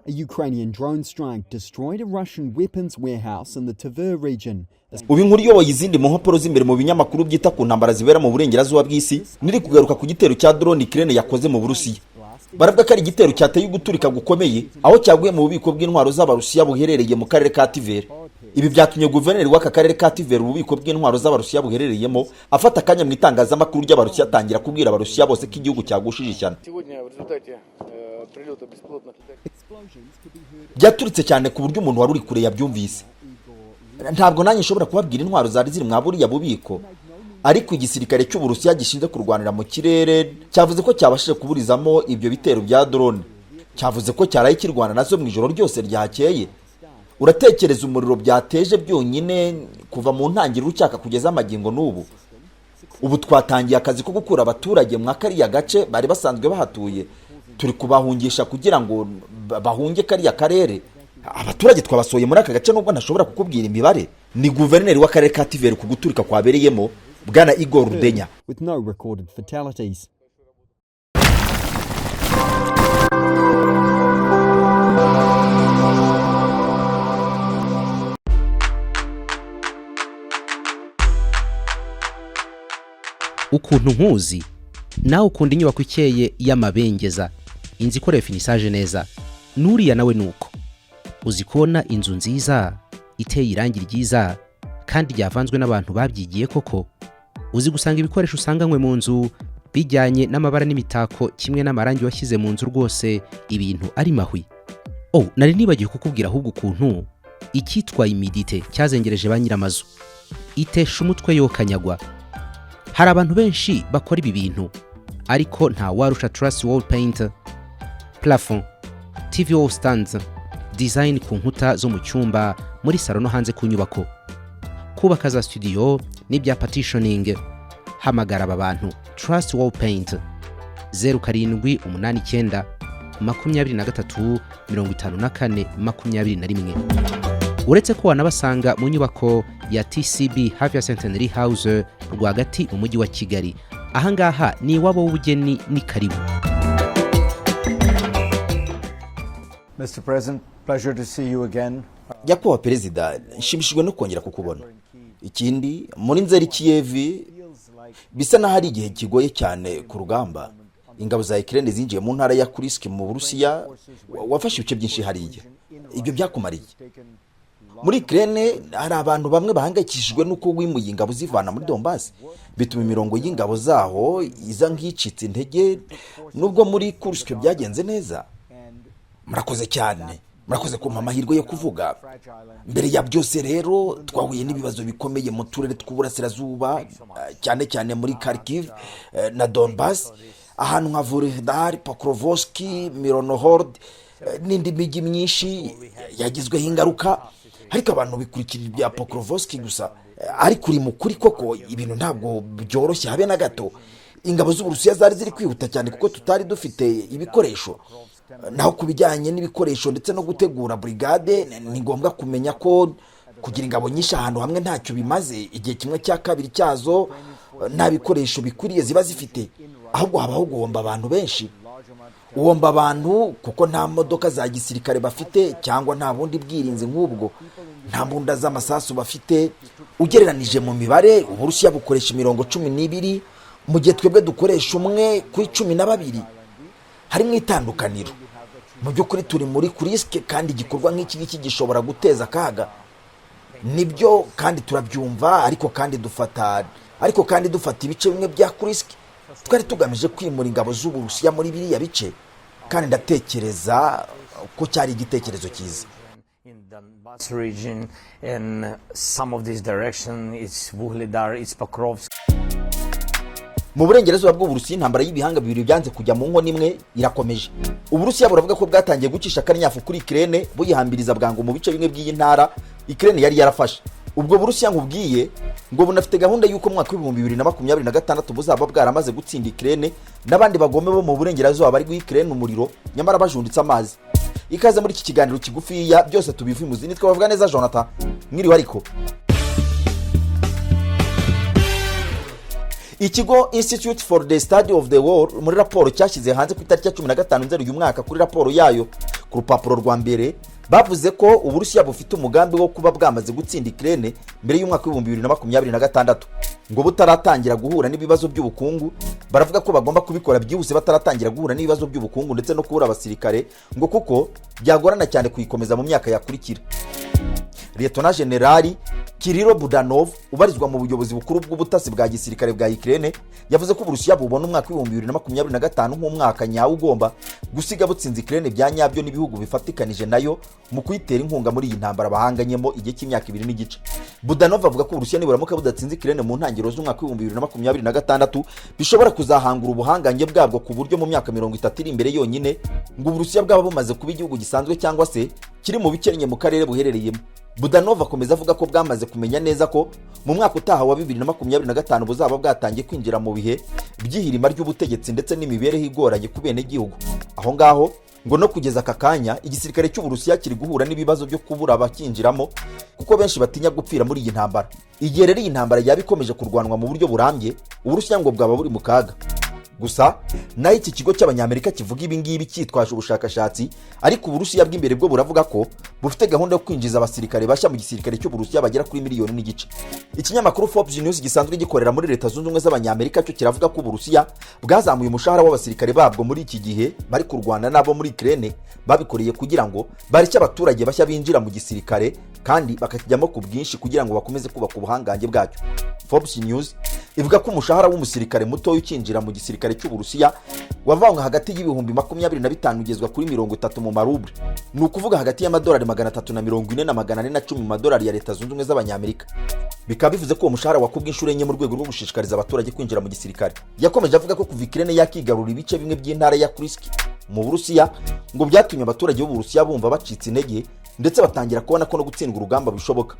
A Ukrainian drone strike destroyed a Russian weapons warehouse in the Tver region. Ubu inkuru iyoboye izindi mu mpapuro z'imbere mu binyamakuru byita ku ntambara zibera mu burengerazuba bw'isi niri kugaruka ku gitero cya drone Ukraine yakoze mu Burusiya. Baravuga ko ari igitero cyateye uguturika gukomeye aho cyaguye mu bubiko bw'intwaro z'Abarusiya buherereye mu karere ka Tver. Ibi byatumye guverineri w'aka karere ka Tver ububiko bw'intwaro z'Abarusiya buherereyemo afata akanya mu itangazamakuru ry'Abarusiya, atangira kubwira Abarusiya bose ko igihugu cyagushije ishyano. Сегодня в результате прилета беспилотных Explosions could be heard. Byaturitse cyane ku buryo umuntu wari uri kure yabyumvise. Ntabwo nanjye nshobora kubabwira intwaro zari ziri mwa buriya bubiko, ariko igisirikare cy'Uburusiya gishinzwe kurwanira mu kirere cyavuze ko cyabashije kuburizamo ibyo bitero bya drone. Cyavuze ko cyaraye kirwana nazo mu ijoro ryose ryakeye. Uratekereza umuriro byateje byonyine kuva mu ntangiriro ucyaka kugeza amagingo n'ubu. Ubu twatangiye akazi ko gukura abaturage mwa kariya gace bari basanzwe bahatuye. Turi kubahungisha kugira ngo bahunge kariya karere. Abaturage twabasohoye muri aka gace, nubwo ntashobora kukubwira imibare. Ni guverineri w'akarere ka Tver ku guturika kwabereyemo, bwana Igor Rudenya. With no recorded fatalities. Ukuntu nkuzi nawe, ukunda inyubako ikeye y'amabengeza, inzu ikorewe finissage neza. N'uriya nawe ni uko. Uzi kubona inzu nziza iteye irangi ryiza kandi ryavanzwe n'abantu babyigiye koko? Uzi gusanga ibikoresho usanganywe mu nzu bijyanye n'amabara n'imitako kimwe n'amarangi washyize mu nzu, rwose ibintu ari mahwi? Oh, nari nibagiwe kukubwira ahubwo ukuntu icyitwa humidité cyazengereje ba nyir'amazu, itesha umutwe yokanyagwa. Hari abantu benshi bakora ibi bintu, ariko nta warusha Trust Wall Paint. Plafond, TV wall stands, design ku nkuta zo mu cyumba, muri salo no hanze ku nyubako, kubaka za studio n'ibya partitioning. Hamagara aba bantu, Trust Wall Paint: 0789 23 54 21. Uretse ko wanabasanga mu nyubako ya TCB hafi ya Centenary House rwagati mu mujyi wa Kigali. Ahangaha ni iwabo w'ubugeni, ni karibu. Mr. President, pleasure to see you again. Nyakubahwa Perezida, nshimishijwe no kongera kukubona. Ikindi, muri Nzeri Kiyevi bisa n'aho ari igihe kigoye cyane ku rugamba. Ingabo za Ukraine zinjiye mu ntara ya Kursk mu Burusiya. Wafashe ibice byinshi hariya. Ibyo byakumariye muri Ukraine? Hari abantu bamwe bahangayikishijwe n'uko wimuye ingabo zivana muri Donbass, bituma imirongo y'ingabo zaho iza nk'icitse intege, nubwo muri Kursk byagenze neza. Murakoze cyane, murakoze kumpa amahirwe yo kuvuga. Mbere ya byose rero, twahuye n'ibibazo bikomeye mu turere tw'uburasirazuba, cyane cyane muri Kharkiv na Donbass, ahantu nka Vuhledar, Pokrovsk, Myrnohrad n'indi mijyi myinshi yagizweho ingaruka. Ariko abantu bikurikira ibya Pokrovsk gusa. Ariko uri mukuri koko, ibintu ntabwo byoroshye habe na gato. Ingabo z'Uburusiya zari ziri kwihuta cyane kuko tutari dufite ibikoresho. Naho ku bijyanye n'ibikoresho ndetse no gutegura burigade, ni ngombwa kumenya ko kugira ingabo nyinshi ahantu hamwe ntacyo bimaze igihe kimwe cya kabiri cyazo nta bikoresho bikwiriye ziba zifite. Ahubwo habaho guhomba abantu benshi. Uhomba abantu kuko nta modoka za gisirikare bafite cyangwa nta bundi bwirinzi nk'ubwo, nta mbunda z'amasasu bafite. Ugereranije mu mibare, Uburusiya bukoresha imirongo 12 mu gihe twebwe dukoresha umwe kuri 12. Harimo itandukaniro mu by'ukuri. Turi muri Kursk kandi igikorwa nk'iki ngiki gishobora guteza akaga. Nibyo kandi turabyumva, ariko kandi dufata ibice bimwe bya Kursk, twari tugamije kwimura ingabo z'Uburusiya muri biriya bice, kandi ndatekereza ko cyari igitekerezo cyiza. In Donbass region, in some of this direction, it's Vuhledar, it's Pokrovsk. Mu burengerazuba bw'Uburusiya, intambara y'ibihanga bibiri byanze kujya mu nkono imwe irakomeje. Uburusiya buravuga ko bwatangiye gucisha akanyafu kuri Ukraine, buyihambiriza bwangu mu bice bimwe by'iyi ntara Ukraine yari yarafashe. Ubwo Burusiya nkubwiye ngo bunafite gahunda y'uko mu mwaka wa 2026 buzaba bwaramaze gutsinda Ukraine n'abandi bagome bo mu burengerazuba bari guha Ukraine umuriro nyamara bajunditse amazi. Ikaze muri iki kiganiro kigufiya, byose tubiva imuzi. Nitwe bavuga neza Jonathan. Mwiriwe. Ariko ikigo Institute for the Study of the War, muri raporo cyashyize hanze ku itariki ya 15 Nzeri uyu mwaka, kuri raporo yayo Ku rupapuro rwa mbere bavuze ko Uburusiya bufite umugambi wo kuba bwamaze gutsinda Ukraine mbere y'umwaka w'2026, ngo butaratangira guhura n'ibibazo by'ubukungu. Baravuga ko bagomba kubikora byihuse bataratangira guhura n'ibibazo by'ubukungu ndetse no kubura abasirikare, ngo kuko byagorana cyane kuyikomeza mu myaka yakurikira. Liyetona Generali Kirilo Budanov, ubarizwa mu buyobozi bukuru bw'ubutasi bwa gisirikare bwa Ukraine, yavuze ko Uburusiya bubona umwaka w'2025 nk'umwaka nyawo ugomba gusiga butsinze Ukraine bya nyabyo n'ibihugu bifatikanije nayo mu kuyitera inkunga muri iyi ntambara bahanganyemo igihe cy'imyaka 2 n'igice. Budanov avuga ko Uburusiya niburamuka budatsinze Ukraine mu ntangiriro z'umwaka w'2026, bishobora kuzahangura ubuhangange bwabwo, ku buryo mu myaka 30 iri imbere yonyine ngo Uburusiya bwaba bumaze kuba igihugu gisanzwe cyangwa se kiri mu bikennye mu karere buherereyemo. Budanov akomeza avuga ko bwamaze kumenya neza ko mu mwaka utaha wa 2025 buzaba bwatangiye kwinjira mu bihe by'ihirima ry'ubutegetsi ndetse n'imibereho igoranye ku benegihugu. Aho ngaho ngo no kugeza aka kanya igisirikare cy'Uburusiya kiri guhura n'ibibazo byo kubura abakinjiramo, kuko benshi batinya gupfira muri iyi ntambara. Igihe rero iyi ntambara yaba ikomeje kurwanwa mu buryo burambye, Uburusiya ngo bwaba buri mu kaga. Gusa naho iki kigo cy'Abanyamerika kivuga ibi ngibi cyitwaje ubushakashatsi, ariko Uburusiya bw'imbere bwo buravuga ko bufite gahunda yo kwinjiza abasirikare bashya mu gisirikare cy'Uburusiya bagera kuri 1.5 miliyoni. Ikinyamakuru Forbes News gisanzwe gikorera muri Leta Zunze Ubumwe z'Abanyamerika cyo kiravuga ko Uburusiya bwazamuye umushahara w'abasirikare babwo muri iki gihe bari kurwana n'abo muri Ukraine. Babikoreye kugira ngo bareke abaturage bashya binjira mu gisirikare kandi bakakijyamo ku bwinshi, kugira ngo bakomeze kubaka ubuhangange bwacyo. Forbes News ivuga ko umushahara w'umusirikare mutoya ukinjira mu gisirikare cy'Uburusiya wavanywe hagati y'ibihumbi 25 ugezwa kuri 30 mu marubure, ni ukuvuga hagati y'amadolari 340 na 410 mu madolari ya Leta Zunze Ubumwe z'Abanyamerika. Bikaba bivuze ko uwo mushahara wakubwe inshuro enye mu rwego rwo gushishikariza abaturage kwinjira mu gisirikare. Yakomeje avuga ko kuva Ukraine yakigarura ibice bimwe by'intara ya Kursk mu Burusiya, ngo byatumye abaturage b'Uburusiya bumva bacitse intege, ndetse batangira kubona ko no gutsindwa urugamba bishoboka.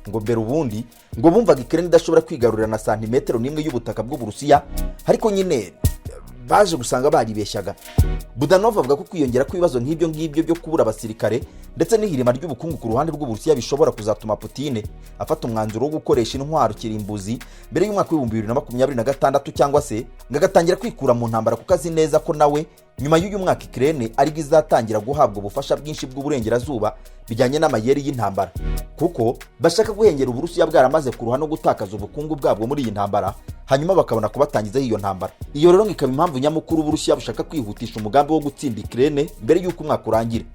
Ngo mbere ubundi ngo bumvaga Ukraine idashobora kwigarurira na santimetero n'imwe y'ubutaka bw'Uburusiya, ariko nyine baje gusanga baribeshyaga. Budanov avuga ko kwiyongera kw'ibibazo nk'ibyo ngibyo byo kubura abasirikare ndetse n'ihirima ry'ubukungu ku ruhande rw'Uburusiya bishobora kuzatuma Putine afata umwanzuro wo gukoresha intwaro kirimbuzi mbere y'umwaka w'2026, cyangwa se ngo agatangira kwikura mu ntambara, kuko azi neza ko nawe nyuma y'uyu mwaka Ukraine aribwo izatangira guhabwa ubufasha bwinshi bw'uburengerazuba bijyanye n'amayeri y'intambara, kuko bashaka guhengera Uburusiya bwaramaze kuruha no gutakaza ubukungu bwabwo muri iyi ntambara, hanyuma bakabona kubatangizaho iyo ntambara. Iyo rero ngo ikaba impamvu nyamukuru Uburusiya bushaka kwihutisha umugambi wo gutsinda Ukraine mbere y'uko umwaka urangira.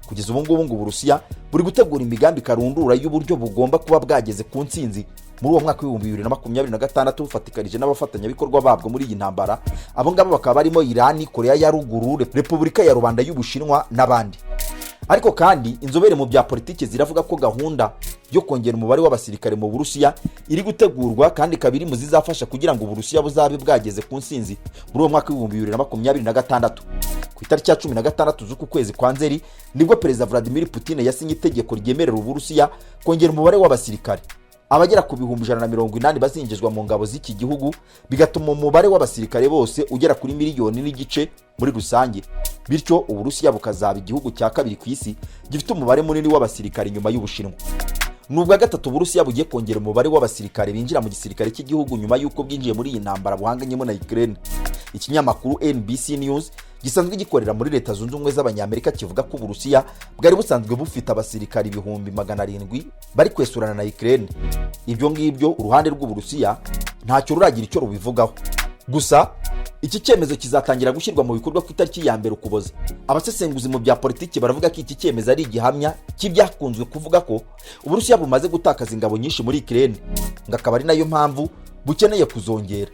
Kugeza ubu ngubu ngo Uburusiya buri gutegura imigambi karundura y'uburyo bugomba kuba bwageze ku ntsinzi muri uwo mwaka w'2026, bufatikanije n'abafatanyabikorwa babwo muri iyi ntambara. Abo ngabo bakaba barimo Irani, Korea ya Ruguru, Repubulika ya Rubanda y'Ubushinwa n'abandi. Ariko kandi inzobere mu bya politiki ziravuga ko gahunda yo kongera umubare w'abasirikare mu Burusiya iri gutegurwa, kandi ikaba iri mu zizafasha kugira ngo Uburusiya buzabe bwageze ku nsinzi muri uwo mwaka w'2026. Ku itariki ya 16 z'uku kwezi kwa Nzeri nibwo Perezida Vladimir Putin yasinye itegeko ryemerera Uburusiya kongera umubare w'abasirikare. Abagera ku 180,000 bazinjizwa mu ngabo z'iki gihugu, bigatuma umubare w'abasirikare bose ugera kuri 1.5 miliyoni muri rusange. Bityo Uburusiya bukazaba igihugu cya kabiri ku isi gifite umubare munini w'abasirikare nyuma y'Ubushinwa. Ni ubwa gatatu Uburusiya bugiye kongera umubare w'abasirikare binjira mu gisirikare cy'igihugu nyuma y'uko bwinjiye muri iyi ntambara buhanganyemo na Ukraine. Ikinyamakuru NBC News gisanzwe gikorera muri Leta Zunze Ubumwe z'Abanyamerika kivuga ko Uburusiya bwari busanzwe bufite abasirikare 700,000 bari kwesurana na Ukraine. Ibyo ngibyo uruhande rw'Uburusiya ntacyo ruragira icyo rubivugaho. Gusa iki cyemezo kizatangira gushyirwa mu bikorwa ku itariki ya 1 Ukuboza. Abasesenguzi mu bya politiki baravuga ko iki cyemezo ari igihamya cy'ibyakunzwe kuvuga ko Uburusiya bumaze gutakaza ingabo nyinshi muri Ukraine, ngo akaba ari nayo mpamvu bukeneye kuzongera.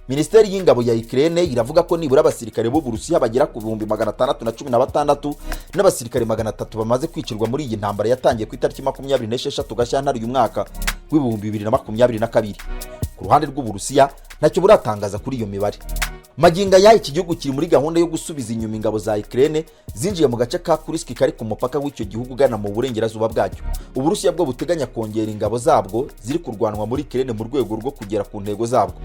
Minisiteri y'ingabo ya Ukraine iravuga ko nibura abasirikare b'Uburusiya bagera ku 616,000 n'abasirikare 300 bamaze kwicirwa muri iyi ntambara yatangiye ku itariki 26 Gashyantare uyu mwaka w'2022. Ku ruhande rw'Uburusiya ntacyo buratangaza kuri iyo mibare. Magingo aya iki gihugu kiri muri gahunda yo gusubiza inyuma ingabo za Ukraine zinjiye mu gace ka Kursk kari ku mupaka w'icyo gihugu ugana mu burengerazuba bwacyo. Uburusiya bwo buteganya kongera ingabo zabwo ziri kurwanwa muri Ukraine mu rwego rwo kugera ku ntego zabwo.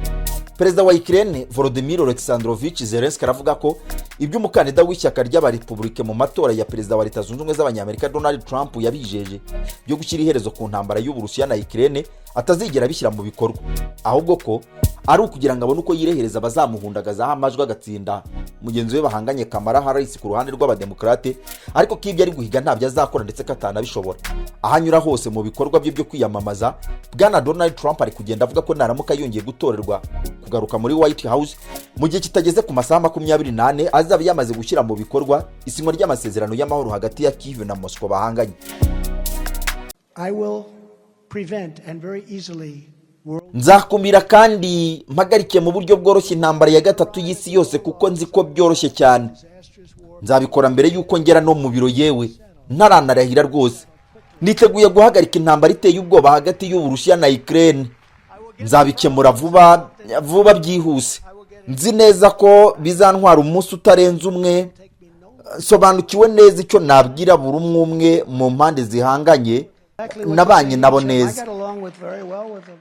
Perezida wa Ukraine Volodymyr Alexandrovich Zelensky aravuga ko ibyo umukandida w'ishyaka ry'Abarepubulike mu matora ya perezida wa Leta Zunze Ubumwe z'Abanyamerika Donald Trump yabijeje byo gushyira iherezo ku ntambara y'Uburusiya na Ukraine atazigera abishyira mu bikorwa, ahubwo ko Ari ukugira ngo abone uko yirehereza abazamuhundagazaho amajwi, agatsinda mugenzi we bahanganye Kamala Harris ku ruhande rw'Abademokarate, ariko ko ibyo ari guhiga ntabyo azakora, ndetse ko atanabishobora. Aho anyura hose mu bikorwa bye byo kwiyamamaza, Bwana Donald Trump ari kugenda avuga ko naramuka yongeye gutorerwa kugaruka muri White House, mu gihe kitageze ku masaha 24 azaba yamaze gushyira mu bikorwa isinywa ry'amasezerano y'amahoro hagati ya Kiev na Moscow bahanganye. I will prevent and very easily world Nzakumira kandi mpagarike mu buryo bworoshye intambara ya gatatu y'isi yose, kuko nzi ko byoroshye cyane. Nzabikora mbere y'uko ngera no mu biro, yewe ntaranarahira rwose. Niteguye guhagarika intambara iteye ubwoba hagati y'Uburusiya na Ukraine. Nzabikemura vuba vuba byihuse. Nzi neza ko bizantwara umunsi utarenze umwe. Nsobanukiwe neza icyo nabwira buri umwe umwe mu mpande zihanganye. Nabanye nabo I neza. got along with very well with them.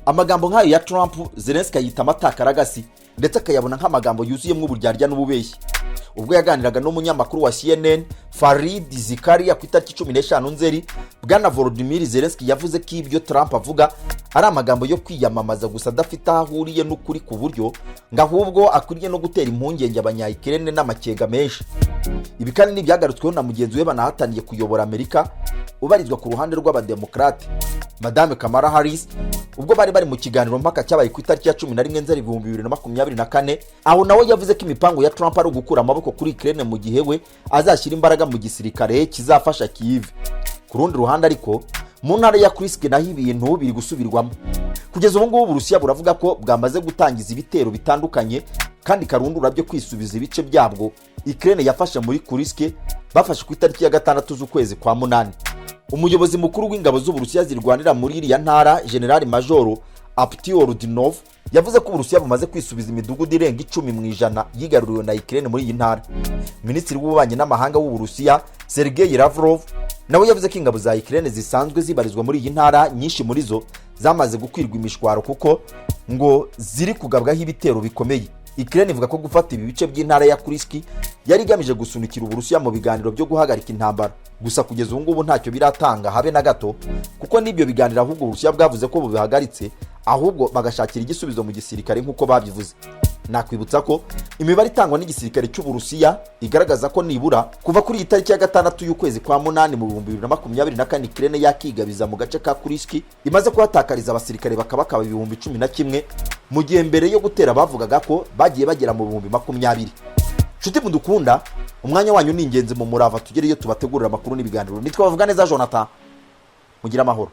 Amagambo nk'ayo ya Trump, Zelenski ayita amatakaragasi, ndetse akayabona nk'amagambo yuzuyemo uburyarya n'ububeshyi. Ubwo yaganiraga n'umunyamakuru wa CNN Farid Zakaria ku itariki 15 Nzeri, Bwana Volodymyr Zelenski yavuze ko ibyo Trump avuga ari amagambo yo kwiyamamaza gusa, adafite aho ahuriye n'ukuri, ku buryo ngo ahubwo akwiriye no gutera impungenge Abanyayikirene n'amakenga menshi. Ibi kandi ntibyagarutsweho na mugenzi we banahataniye kuyobora Amerika, ubarizwa ku ruhande rw'Abademokarate, Madame Kamala Harris, ubwo bari bari mu kiganiro mpaka cyabaye ku itariki ya 11 Nzeri 2024, aho nawe yavuze ko imipango ya Trump ari ugukura amaboko kuri Ukraine, mu gihe we azashyira imbaraga mu gisirikare kizafasha Kiev. Ku rundi ruhande ariko, mu ntara ya Kursk naho ibintu biri gusubirwamo. Kugeza ubu ngubu Uburusiya buravuga ko bwamaze gutangiza ibitero bitandukanye kandi karundura byo kwisubiza ibice byabwo Ukraine yafashe muri Kursk, bafashe ku itariki ya 6 z'ukwezi kwa munani. Umuyobozi mukuru w'ingabo z'Uburusiya zirwanira muri iriya ntara, General Majoro Apti Ordinov, yavuze ko Uburusiya bumaze kwisubiza imidugudu irenga 10% yigaruriwe na Ukraine muri iyi ntara. Minisitiri w'ububanyi n'amahanga w'Uburusiya, Sergei Lavrov, nawe yavuze ko ingabo za Ukraine zisanzwe zibarizwa muri iyi ntara, nyinshi muri zo zamaze gukwirwa imishwaro, kuko ngo ziri kugabwaho ibitero bikomeye. Ukraine ivuga ko gufata ibi bice by'intara ya Kursk yari igamije gusunikira Uburusiya mu biganiro byo guhagarika intambara. Gusa kugeza ubu ngubu ntacyo biratanga habe na gato, kuko n'ibyo biganiro ahubwo Uburusiya bwavuze ko bubihagaritse, ahubwo bagashakira igisubizo mu gisirikare nk'uko babivuze. Nakwibutsa ko imibare itangwa n'igisirikare cy'Uburusiya igaragaza ko nibura kuva kuri iyi tariki ya 6 y'ukwezi kwa munani mu 2024 Ukraine yakigabiza mu gace ka Kursk, imaze kuhatakariza abasirikare bakabakaba 11,000, mu gihe mbere yo gutera bavugaga ko bagiye bagera mu 20,000. Nshuti mudukunda, umwanya wanyu ni ingenzi mu murava tugere iyo tubategurira amakuru n'ibiganiro. Nitwa bavuga neza Jonathan, mugire amahoro.